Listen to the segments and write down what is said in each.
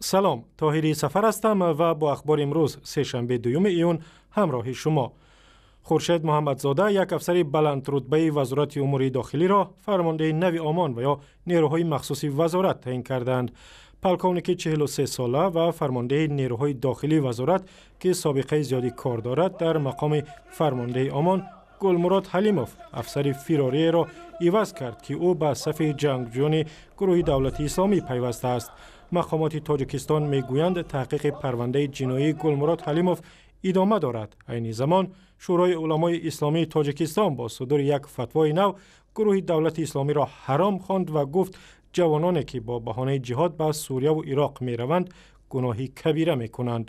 Салом, Тоҳири Сафар ҳастам ва бо ахбори имрӯз, сешанбе, 2 июн, ҳамроҳи шумо. Хуршед Муҳаммадзода, як афсари баландрутбаи Вазорати умури дохилиро фармондеҳи нави ОМОН ва ё нерӯҳои махсуси вазорат таъин карданд. Полковники 43сола ва фармондеҳи нерӯҳои дохилии вазорат, ки собиқаи зиёди кор дорад, дар мақоми фармондеҳи ОМОН Гулмурод Ҳалимов, афсари фирориеро иваз кард, ки ӯ ба сафи ҷангҷӯёни гурӯҳи Давлати Исломӣ пайвастааст. Мақомоти Тоҷикистон мегӯянд, таҳқиқи парвандаи ҷиноии Гулмурод Ҳалимов идома дорад. Айни замон Шӯрои уламои исломии Тоҷикистон бо судури як фатвои нав гурӯҳи Давлати Исломиро ҳаром хонд ва гуфт, ҷавононе ки бо баҳонаи ҷиҳод ба Сурияву Ироқ мераванд, гуноҳи кабира мекунанд.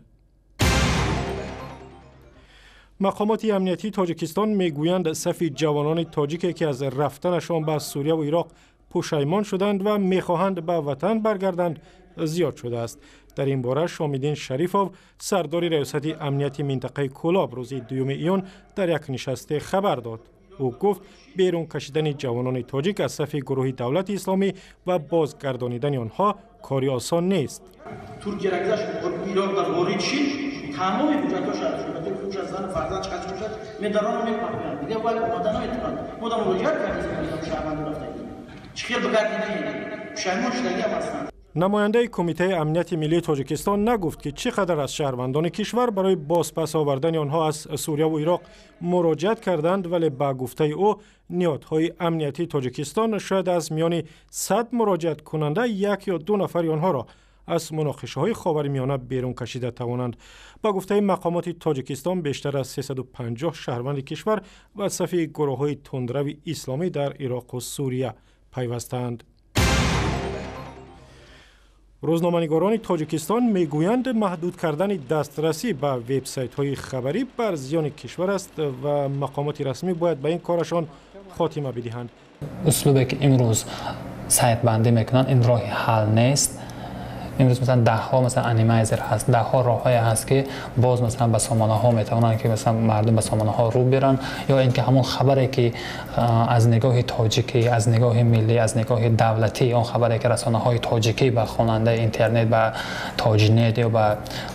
Мақомоти амниятии Тоҷикистон мегӯянд, сафи ҷавонони тоҷике ки аз рафтанашон ба Сурияву Ироқ пушаймон шуданд ва мехоҳанд ба ватан баргарданд, зиёд шудааст. Дар ин бора Шомиддин Шарифов, сардори раёсати амнияти минтақаи Кӯлоб, рӯзи 2 июн дар як нишасте хабар дод. Ӯ гуфт, берун кашидани ҷавонони тоҷик аз сафи гурӯҳи Давлати Исломӣ ва бозгардонидани онҳо кори осон нест. Туркияро гузашт, Ироқ дар ворид шид, тамоми ҳуҷҷатҳош, худаш, зану фарзанд, чӣ қадр медарон, мепартоянд, дигар бояд омода наметавонанд. Мо дар муроҷиат кардем, шаҳрванди рафтагӣ чӣ хел бигардидаи, пушаймон шудагиам ҳастанд. Намояндаи Кумитаи амнияти миллии Тоҷикистон нагуфт, ки чӣ қадар аз шаҳрвандони кишвар барои бозпас овардани онҳо аз Сурияву Ироқ муроҷиат карданд, вале ба гуфтаи ӯ, ниҳодҳои амниятии Тоҷикистон шояд аз миёни 100 муроҷиаткунанда як ё ду нафари онҳоро аз муноқишаҳои Ховари Миёна берун кашида тавонанд. Ба гуфтаи мақомоти Тоҷикистон, бештар аз 350 шаҳрванди кишвар ба сафи гурӯҳҳои тундрави исломӣ дар Ироқу Сурия пайвастаанд. Рӯзноманигорони Тоҷикистон мегӯянд, маҳдуд кардани дастрасӣ ба вебсайтҳои хабарӣ бар зиёни кишвар аст ва мақомоти расмӣ бояд ба ин корашон хотима бидиҳанд. Услубе ки имрӯз сайтбандӣ мекунанд, ин роҳи ҳал нест. Имрӯз, масалан, даҳҳо, масалан, анонимайзер ҳаст, даҳҳо роҳҳое ҳаст, ки боз, масалан, ба сомонаҳо метавонанд, ки, масалан, мардум ба сомонаҳо рӯ биёранд, ё ин ки ҳамон хабаре ки аз нигоҳи тоҷикӣ, аз нигоҳи миллӣ, аз нигоҳи давлатӣ, он хабаре ки расонаҳои тоҷикӣ ба хонандаи интернет, ба Тоҷинет ё ба,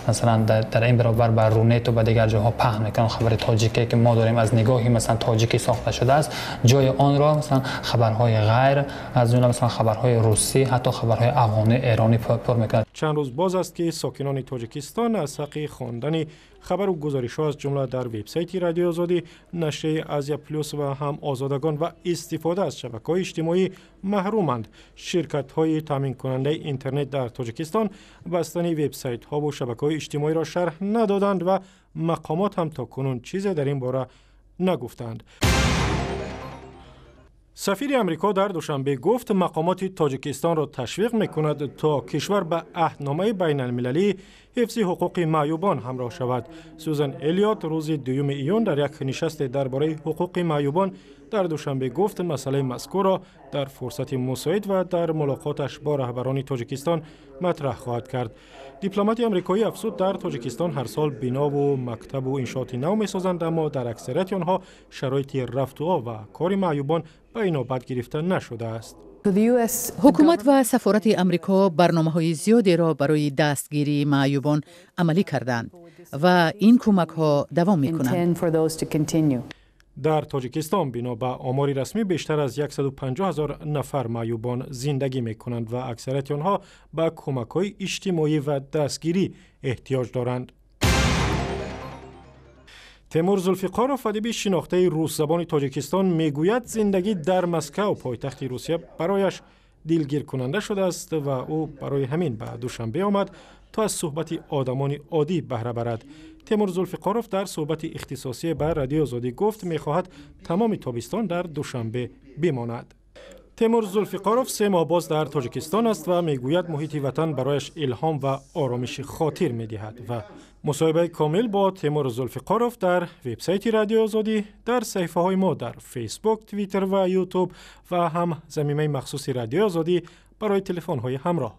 масалан, дар ин баробар ба Рунету ба дигар ҷоҳо паҳн мекунанд, хабари тоҷике ки мо дорем, аз нигоҳи, масалан, тоҷикӣ сохта шудааст, ҷои онро, масалан, хабарҳои ғайр, аз ҷумла, масалан, хабарҳои русӣ, ҳатто хабарҳои афғонӣ, эронӣ пур мекунад. Чанд рӯз боз аст, ки сокинони Тоҷикистон аз ҳаққи хондани хабару гузоришҳо, аз ҷумла дар вебсайти Радиои Озодӣ, нашрияи Азия Плюс ва ҳам Озодагон, ва истифода аз шабакаҳои иҷтимоӣ маҳруманд. Ширкатҳои таъминкунандаи интернет дар Тоҷикистон бастани вебсайтҳову шабакаҳои иҷтимоиро шарҳ надоданд ва мақомот ҳам то кунун чизе дар ин бора нагуфтанд. Сафири Амрико дар Душанбе гуфт, мақомоти Тоҷикистонро ташвиқ мекунад, то кишвар ба аҳдномаи байналмилалии ҳифзи ҳуқуқи маъюбон ҳамроҳ шавад. Сюзан Элиот рӯзи 2 июн дар як нишасте дар бораи ҳуқуқи маъюбон дар Душанбе гуфт, масъалаи мазкурро дар фурсати мусоид ва дар мулоқоташ бо раҳбарони Тоҷикистон матраҳ хоҳад кард. Дипломати амрикоӣ афзуд, дар Тоҷикистон ҳар сол бинову мактабу иншооти нав месозанд, аммо дар аксарияти онҳо шароити рафтуоб ва кори маъюбон ба инобат гирифта нашудааст. Ҳукумат ва сафорати Амрико барномаҳои зиёдеро барои дастгирии маъюбон амалӣ карданд ва ин кӯмакҳо давом мекунанд. Дар Тоҷикистон, бино ба омори расмӣ, бештар аз 150 ҳазор нафар маъюбон зиндагӣ мекунанд ва аксарияти онҳо ба кӯмакҳои иҷтимоӣ ва дастгирӣ эҳтиёҷ доранд. Темур Зулфиқоров, адиби шинохтаи русзабони Тоҷикистон, мегӯяд, зиндагӣ дар Москав, пойтахти Русия, барояш дилгиркунанда шудааст ва ӯ барои ҳамин ба Душанбе омад, то аз суҳбати одамони оддӣ баҳра барад. Темур Зулфиқоров дар суҳбати ихтисосие ба Радиои Озодӣ гуфт, мехоҳад тамоми тобистон дар Душанбе бимонад. Темур Зулфиқоров 3 моҳ боз дар Тоҷикистон аст ва мегӯяд, муҳити ватан барояш илҳом ва оромиши хотир медиҳад. Ва мусоҳибаи комил бо Темур Зулфиқоров дар вебсайти Радиои Озодӣ, дар саҳифаҳои мо дар Фейсбук, Твиттер ва Ютуб ва ҳам замимаи махсуси Радиои Озодӣ барои телефонҳои ҳамроҳ.